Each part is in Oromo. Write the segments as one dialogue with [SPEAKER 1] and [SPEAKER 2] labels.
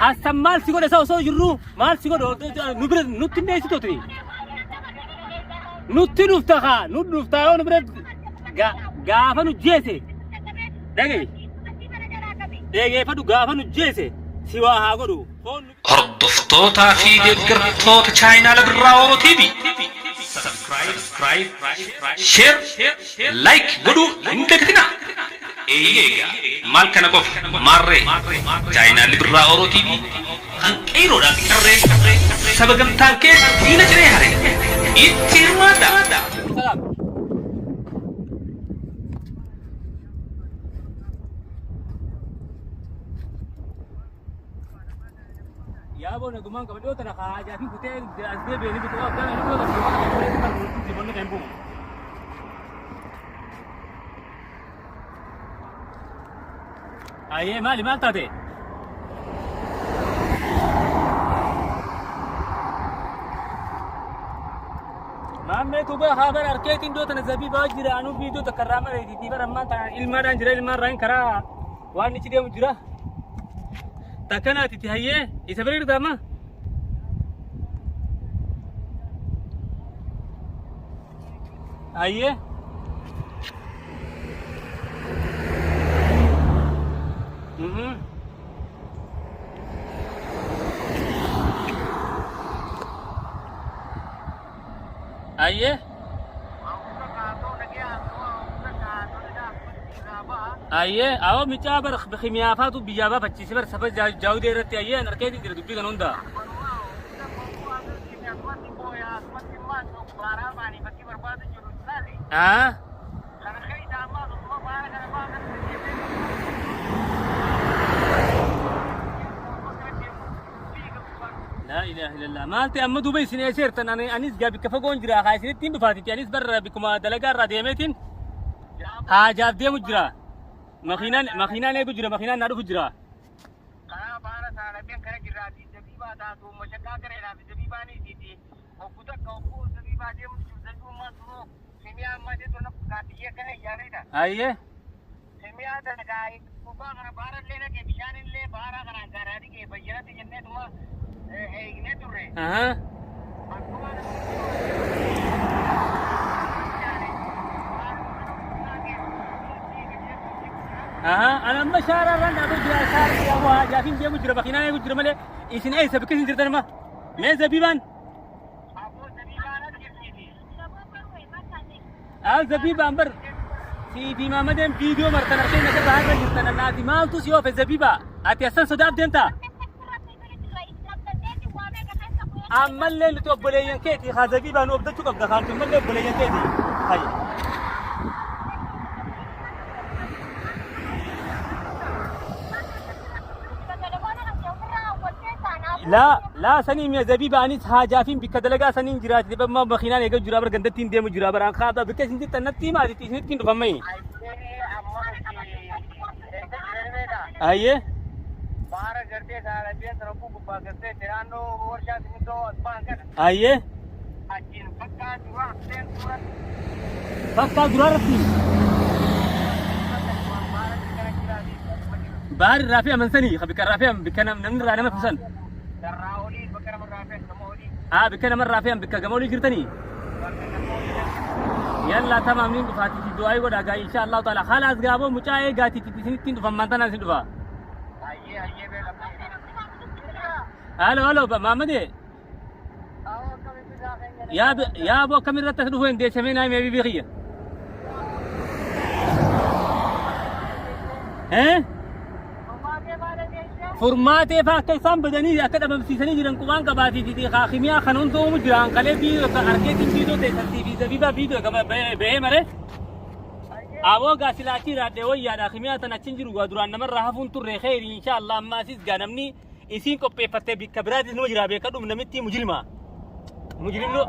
[SPEAKER 1] Hassan maal si godhe isa osoo jirru maal si godhe nu bira nutti hin dheessitu ati. Nutti dhufta kaa nu dhufta yoo nu bira gaafa nu jeese dhaga'i. Dheegeeffadhu gaafa nu jeese si waa haa godhu. Foon nu
[SPEAKER 2] Hordoftootaa fi deeggartoota chaayinaala Birraa Oro TV Subscribe, Share, Like godhuu hin dagatinaa. Eeyyee egaa maal kana qofa maarree chaayinaalli Birraa Oro TV kan qeeyroodhaa fi qarree saba gamtaan kee diina ciree hare itti hirmaadhaa.
[SPEAKER 1] Salaam. Yaaboo nagumaan qaba dhiyoo tana haajaa fi kutee as deebi'ee ni bitu abbaan ani dhiyoo tana dhiyoo tana kan jiboonni kan bu'u. Ayyee maali maal taate? Maammee tuba haa bara arkeetiin dhiyoo tana zabiibaa jira anuu viidiyoo takka irraa mareetiitii bara ammaan tana ilmaadhaan jira ilmaan irraa karaa waan ichi deemu jira. Takkanaati itti hayyee isa bira jirta amma. Hayyee. Mhm. Hayyee. Ayyee awoo micaa bar kimiyaafaatu biyyaa baafachiise bar saba jaawudee irratti ayyee an arkeetiin jira dubbii kana hundaa. Ah. Laa ilaaha illallah. Maal ta'e amma duuba isin eessa jirtan? Ani anis gaa bikka fagoon jira. Haa isinittiin dhufaatitti. Anis barra bikkuma dalagaa irraa deemeetiin haajaaf deemu jira. Makiinaan makiinaan eegu jira. Makiinaan naa dhufu jira.
[SPEAKER 3] Karaa baara saalabeen kara jirraati zabiibaa taatu mashaqaa gareedhaa fi zabiibaan isiiti hoggu takka hogguu zabiibaa deemu jiru zabiibummaan sunuu kimiyaa ammaa jettu na gaatiyyee kana iyyaareedha.
[SPEAKER 1] Hayyee.
[SPEAKER 3] Kimiyaa tana gaa gubbaa kana baara illee naqe bishaan illee baara kanaan gaaraa dhiqee bayyanatti jenneetuma eegnee turre.
[SPEAKER 1] Ahaa.
[SPEAKER 3] Akkuma
[SPEAKER 1] Ahaa. Ani amma shaaraa irraan dhaabee jira. Shaaraa yaaboo haajaafiin deemu jira. Makiinaan eegu jira malee isin eessa bikka isin jirtan amma? Mee zabiibaan? Al zabiibaan bar siifi maamadeen viidiyoo martan arkeen akka bahaa irra jirtan annaati maaltu si oofe zabiibaa ati assan sodaaf deemtaa? Ammallee nuti obboleeyyan keeti haa zabiibaa nu obdachuu qabda haa nuti ammallee obboleeyyan keeti. Hayya. Laa laa sanii mi'a zabiiba anis haajaafiin bikka dalagaa saniin jiraati amma makiinaan eega jira bara gandattiin deemu jira bara kaaba bikka isin jirtan natti himaa isinitti hin dhufan mayi. Ayyee.
[SPEAKER 3] Baara gartee saalabeen sana gubbaa gartee naannoo warshaa simintoo as ba'an kana
[SPEAKER 1] Ayyee.
[SPEAKER 3] achiin bakka dura seen dura
[SPEAKER 1] Bakka duraa irratti baar irraa fi amansanii bikka irraa fi bikka namni irraa nama fisan.
[SPEAKER 3] Darraa olii bakka nama irraa fe'an gama olii.
[SPEAKER 1] Haa bikka nama irraa fe'an bikka gama olii jirtanii.
[SPEAKER 3] Bakka gama olii kan
[SPEAKER 1] Yalla tamaam niin dhufaati si du'aa godhaa gaa insha Allahu ta'ala khalaas gaaboo mucaa eegaati isinitti hin dhufan maantanaan isin dhufa.
[SPEAKER 3] Hayyee hayyee beekamte.
[SPEAKER 1] Halo halo Maammadee yaa boo akkam irratti as dhufuu hin deessamee naa himee bibii kiyya. Eh? Furmaatee fa'aa akka isaan badanii akka dhabamsiisanii jiran qubaan qabaatii fi haakimiyaa kan hunda uumu jira hanqalee biiroo kan arkeetiin biiroo ta'e santii fi zabiibaa biiroo bahee maree. Aboo gaa silaa achii raadhee wayyaadha haakimiyaa tan achiin jiru gaa duraan namarraa hafuun turre kheyri insha Allah amma asis gaa namni isiin qopheeffattee bikka biraatis numa jira beekadhu namitti mujrima. Mujrimno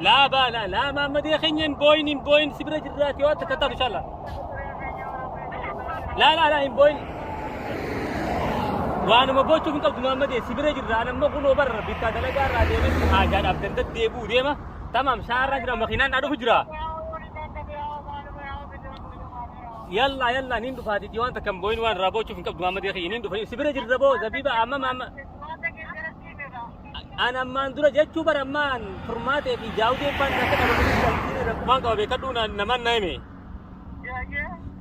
[SPEAKER 1] laa baa laa laa maammadee keenya hin booyin hin booyin si bira jirraati waan takka taatu inshallah. Laa laa laa hin booyin. Waanuma boochuuf hin qabdu maammadee si bira jirra an amma kunoo barra bikka dalagaa irraa deemee haajaadhaaf ganda deebi'u deema. Tamaam shaarraa jira makiinaan dhaa dhufu jira. Yalla yalla niin dhufaatiiti waan takka hin booyin waan irraa boochuuf hin qabdu Muhammad akhi niin dhufa si bira jirra boo zabiba amma amma an ammaan dura jechuu bara ammaan furmaatee fi jaawudeen faan akka dhabamanii jiran qubaan qaba beekadhuu namaan na hime.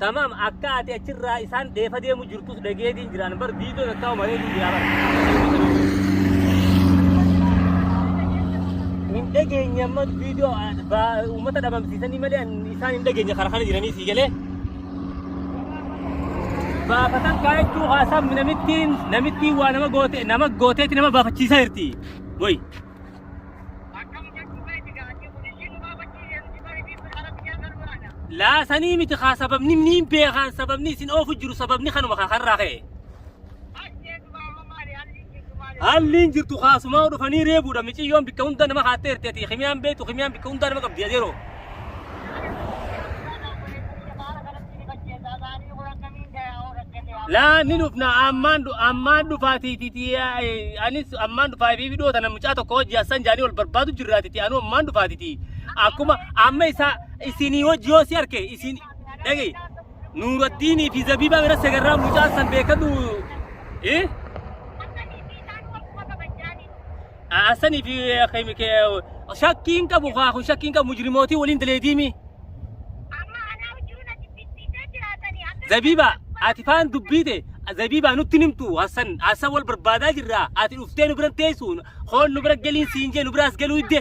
[SPEAKER 1] Tamaam akka ati achirraa isaan dheefa deemu jirtus dhageetiin jiraan bar viidiyoo takkaa mareetiin jiraa bar. Hin dhageenye amma viidiyoo uummata dhabamsiisanii malee isaan hin dhageenye karaa kana jiranii sii galee. Baafatan kaayachuu haasaa namittiin namittiin waa nama goote nama gooteeti nama baafachiisaa jirti. Woy. Laa sanii miti kaa sababni niin beekaan sababni isin oofu jiru sababni kanuma kaa karraa ka'e. Halliin jirtu kaasumaa dhufanii reebuudha miciyyoon bikka hunda nama kaattee jirti ati kimiyaan beektu kimiyaan bikka hundaa nama qabdi adeeroo. Laa ni dhufna ammaan ammaan dhufaatiiti anis ammaan dhufaa fi dhiyoo tana mucaa tokko hojii assan jaanii wal barbaadu jirraatiti anuu ammaan dhufaatiti akkuma amma isa isinii hojii yoo si arke isin dhaga'i Nuuraddiinii fi Zabiibaa bira sagarraa mucaa san beekadhu eh Assanii fi shakkiin qabu haa kun shakkiin qabu mujrimootii waliin daleediimi. Zabiiba ati faan dubbiite Zabiiba nutti nimtu Hassan Hassan wal barbaadaa jirra ati dhuftee nu bira teessu hoon nu bira galiin siin jee nu biraas galuu idde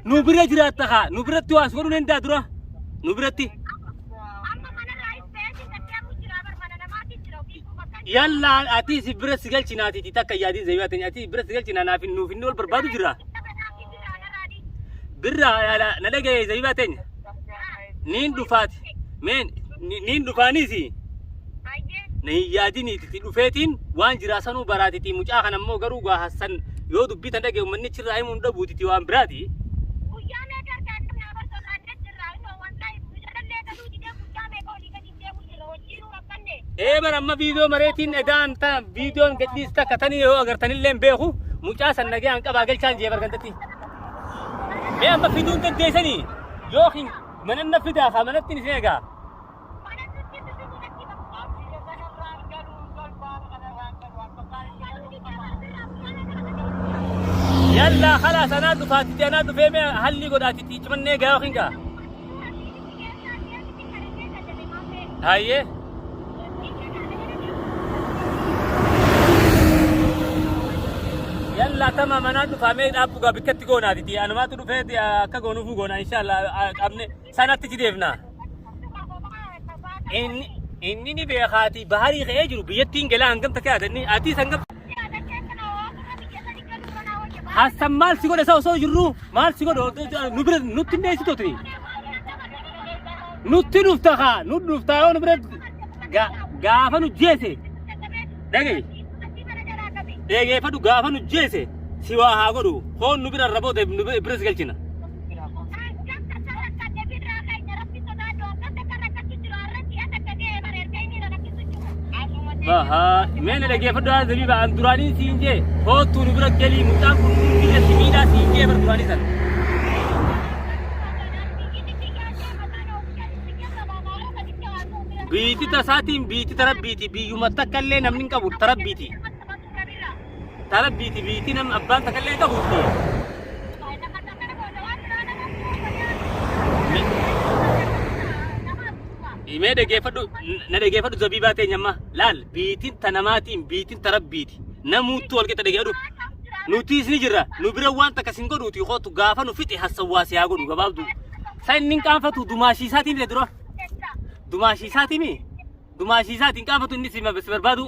[SPEAKER 1] nu bira jiraatta kaa nu biratti waas godhuu danda'a dura nu biratti. Yalla ati si bira si galchinaatiti takka yaadiin zabiiba teenya ati bira si galchinaa naaf nuuf inni wal barbaadu jirra. Birra na dhagaye zabiibaa teenya. Niin dhufaati. Meen niin dhufaaniisi. Na hin yaadiniititi dhufeetiin waan jiraa sanuu baraatiti mucaa kana immoo garuu gaa hassan yoo dubbii tan dhagaye uummanni achirraa himuun dhabuutiti waan biraati.
[SPEAKER 4] Guyyaa meeqa argaa qabnaa bar sodaannee jirra. Innoo wallahi nu jalallee galuu didee guyyaa meeqa olii gadi deemu jira. Hojiinuu rakkanne.
[SPEAKER 1] Ee bar amma viidiyoo mareetiin edaan ta viidiyoon gadhiis takka tanii yoo agartanillee hin beeku mucaa san nagayaan qabaa galchaan jee bargantatti. Mee amma fiduu hin dandeessanii yookiin mana na fidaa kaa manatti isin egaa. Yallaa khalaas anaa dhufaatiti anaa dhufee mee hallii godhaatiti cimannee gaa yookiin gaa. Hayyee. Yallaa tama manaa dhufaa mee dhaabbu gaa bikkatti goonaatiti anumaatu dhufee akka goonuufuu goona inshallah qabne sanatti si deefna. Inni inni ni beekaati baharii ka'ee jiru biyyattiin galaa hangam takka yaadanni atiis hangam Hassan maal si godhe isa osoo jirru maal si godhe nu bira nutti hin dheessitu ati. Nutti dhufta kaa nu dhufta yoo nu bira gaafa nu jeese dhaga'i dheegeeffadhu gaafa nu jeese si waa haa godhu hoon nu bira irra booda nu bira si galchina. Bahaa mee na dhageeffadhu haa zabiiba an duraanii siin jee hoottuu nu bira galii mucaan kun biyya si miidhaa siin jee bar duraanii sana. Biitti tasaatiin biitti tarabbiiti biyyuma takka illee namni hin qabu tarabbiiti. Tarabbiiti biitti nam abbaan takka illee hin qabuuti. Mee dhageeffadhu na dhageeffadhu zabiibaa teenya amma laal biitiin ta namaatiin biitiin ta rabbiiti namuuttu wal qixa dhageeffadhu nutis ni jirra nu bira waan takka sin godhuuti kootu gaafa nu fixe hassawwaa si haa godhu gabaabdu san inni hin qaanfatu dumaashiisaatiin illee dura dumaashiisaatiin dumaashiisaatiin qaanfatu inni si barbaadu.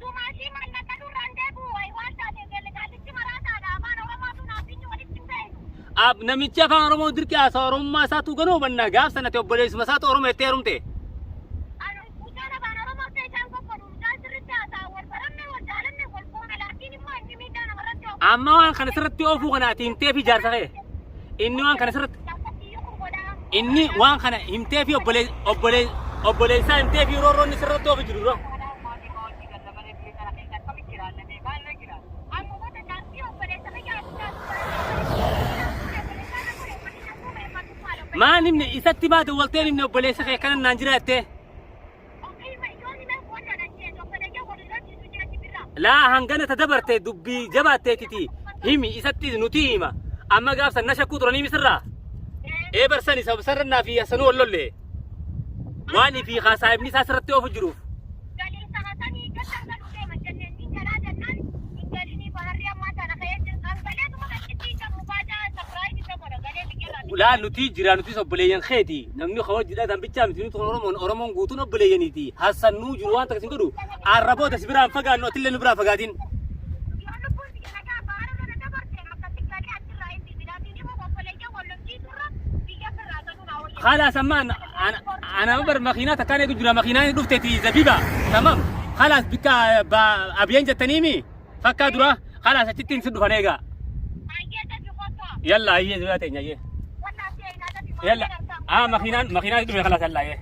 [SPEAKER 4] Dumaashii mallaqa duraan deebi'u wayi waan taate gaalichi maraataadha afaan Oromootu naaf inni walitti hin beeknu.
[SPEAKER 1] Ab namichi afaan Oromoo dirqi haasawa Oromummaa isaatu ganuu hubanna gaaf sana ta'e obboleessuma isaatu Oromoo jettee heerumte.
[SPEAKER 4] Anu mucaan afaan Oromoo ta'e isaan qoqqodu mucaan sirriitti haasa'a wal baranne wal jaalanne wal fuune laakiin immoo inni miidhaa namarratti oofu.
[SPEAKER 1] Amma waan kana sirratti oofuu kana ati himtee fi jaarsa kee. Inni waan kana sirratti inni waan kana himtee fi obboleessaa himtee fi roorroo inni sirratti oofu jiru dura. Maan himne isatti maa dawwaltee himne obboleessa kee akkana naan jira jettee. Laa hangana ta dabarte dubbii jabaatteetiti himi isatti nuti hima. Amma gaafsan na shakkuu turanii misirraa. Ee barsani sabsarrannaa fi hasanuu wal lolle. Waan ifii kaa saahibni isaa sirratti oofu jiruuf. Laa nuti jira nutis obboleeyyan keeti namni ka wajji dhatan bichaa miti nuti Oromoon Oromoon guutuun obboleeyyaniiti hassannuu jiru waan takka sin godhu arraboota si biraan fagaannu atillee nu biraan fagaatin. Khalaas amma ana bar makiinaa takkaan eegu jira makiinaan dhufteeti zabiba tamam khalaas bikka abiyeen jettaniimi fakkaa dura khalaas achitti hin si dhufan eegaa. Yalla ayyee dura teenya ayyee. Yalla ah makiinaan makiinaan dhufe khalaas yalla ayyee.